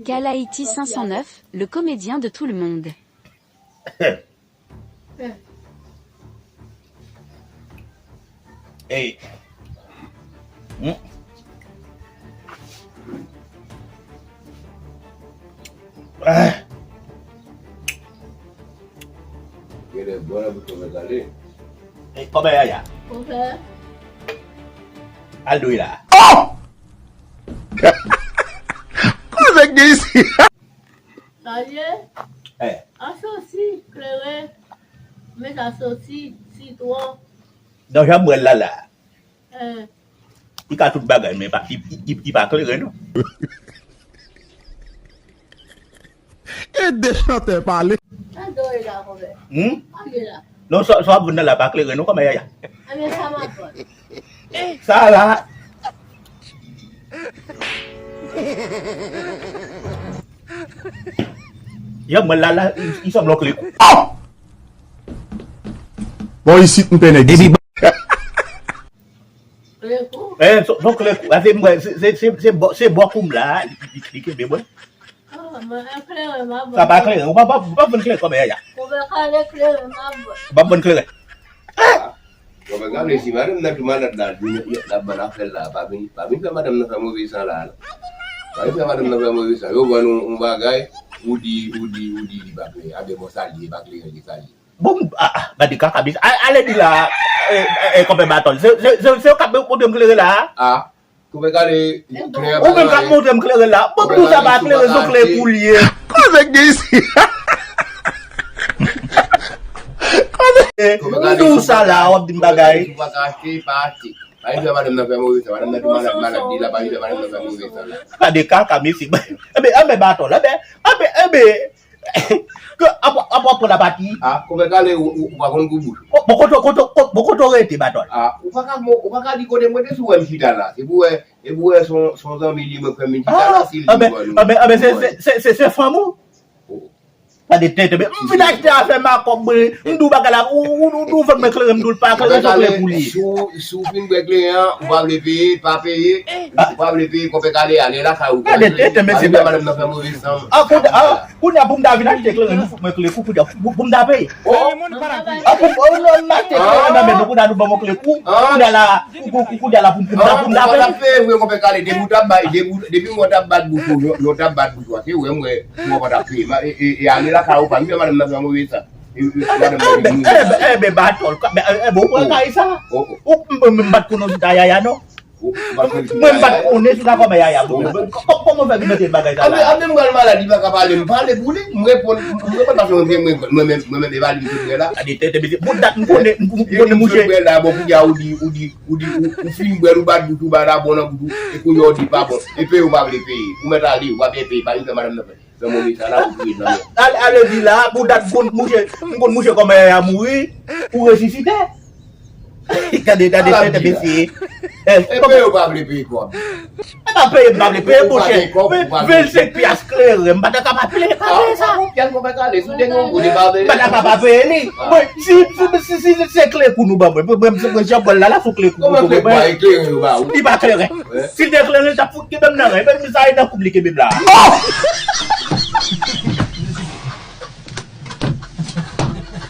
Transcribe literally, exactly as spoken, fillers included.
Kalaiti cinq cent neuf, le comédien de tout le monde. Hey. Hmm. Ah. Genlè bwè nan bouton mwen gade. Hey, kòman yaya? Konpè. Al dwe la. Oh! Kòman nèg gen isi? Salye. Eh. An sosi, kleren. Men sa sosi, sitwon. Nan jan m wè l la la. Eh. Li ka tout bagay, men pa, li, li, li pa kleren, non. Ede chantè pale. Sa dòre la, konpè. Hmm? Salye la. Non, sa, sa w ap vann nan la pa kleren, non, kòman yaya? Ebyen, sa m ap vann. Sa la. Jan mwen la la, li sanble yon klekou. Oh! Bon, isit m pè nèg isit. Klekou? Eh, son, son klekou. Ase mwen, se, se, se, se bò, se bò kou m la, li, li, li kenbe mwen. Ah, mwen, kleren, m ap vann. Sa pa kleren, ou pa, pa, ou pa vann kleren kòman yaya. Ou pa ka ale kleren, m ap vann. Ou pa vann kleren. Bon, men gade, si madanm nan tou malad la, di l ap ban afè l la, pa vin, pa vin fè madanm nan fè move san la, non. Pa vin fè madanm nan fè move san. Yo vann yon, yon bagay, ou di, ou di, ou di, li pa kleren. Abe, bon, sa l ye, pa kleren, li sa l ye. Bon, ah, ah, gade kaka, bis. A-, ale di la, eh, eh, eh, konpè Batòl. Se, se, se, se yo k ap montre m kleren la, a? Ah. Koupe kale, kleren. Ou menm k ap montre m kleren la. Bon, pou sa pa kleren, se yon klekou li ye. Kòman nèg gen isi? Kòman nèg. M di w sa la, w ap di m bagay. Si w pa ka achte, pa achte. Pa vin fè madanm nan fè move san. Madanm nan te malad, malad li la, pa vin fè madanm nan fè move san la. Gade kaka, mesye. Enben, enben, Batòl, enben, enben, enben. Ke, ap, ap, ap pran lapati. Ah, konpè Kale, ou, ou, ou pa konn gou bouch. Bon, bon, kote, kote, kote, bon, kote w rete, Batòl? Ah, ou pa ka, ou pa ka di kote mwen te sou wè m chita la. Se pou wè, se pou wè son, son zanmi li mwen fè m vin chita la, si li di mwen nou. Ah, ben, ah, ben, se, se, se, se, se fanm ou? Oh. Gade tèt, men, m vin achte afè makòb, mwen, m di w bagay la, ou, ou, ou, ou vann mwen kleren, m di w l pa kleren, se yon klekou li ye. Si w, si w fin bwè kleren an, ou pa vle peye, pa peye, ou pa vle peye, konpè Kale, ale lakay ou. Gade tèt, men, se pa madanm nan fè move san. Ah, kote, ah, Kounye a pou m ta vin achte kleren, nou fout mwen klekou, kounye a pou, pou m ta peye. Oh. Ah, pou, oh, non, m achte kleren nan men nou, kounye a nou ban mwen klekou, kounye a la, kou, kou, kou, kounye a la pou m, pou m ta, pou m ta peye. Ou pa t ap peye vre, konpè Kale, depi w t ap bay, depi, depi mwen t ap bat bouch ou, yo, yo t ap bat bouch ou, se wè m wè, mwen pa t ap peye. E, e, e ale lakay ou, pa m fè madanm nan fè move san. E, e, madanm nan vin mouri. Enben, enben, Batòl, enben, ou pran kay sa? Ou, m, m, m pa t konnen w chita yaya, non. Mwen m pa t konnen si w ta kòman yaya pou mwen. Kò-, kòman w fè vin mete bagay sa la? Anben, anben, m pral malad, li pa ka pale, m pale pou li. M reponn, m reponn paske mwen, mwen, mwen, mwen, mwen, mwen, e pa li m sot bwè la. Gade tèt, mesye. Bon dat m konnen, m, m konnen mouche. Bwè la, bon, kounye a ou di, ou di, ou di, ou, ou fin bwè l, ou bat bouch ou, ba la bon nan bouch ou, e kounye a ou di pa bon. E peye ou pa vle peye. Ou mèt ale, ou pa vle peye, pa vin fè madanm nan fè. Fè move sa la, ou touye nan men. Ale, ale di la, pou dat konn mouche, m konn mouche kòman yaya mouri, ou resisite. Gade, gade tèt mesye. E peye ou pa vle peye kòb. E pa peye m pa vle peye, monchè. Vennsenk pyas kleren, m pa ta ka pa peye, pa peye sa. M pa ta ka pa peye li. Mwen, si, si, si, si se klekou nou ban mwen, mwen, mwen, mwen, jan bòl la, la sou klekou. Kòman klekou a, e kleren yo ba ou? Li pa kleren. Si l te kleren, l t ap fout kenbe m nan ren. Menm sa e nan kou m li kenbe m la.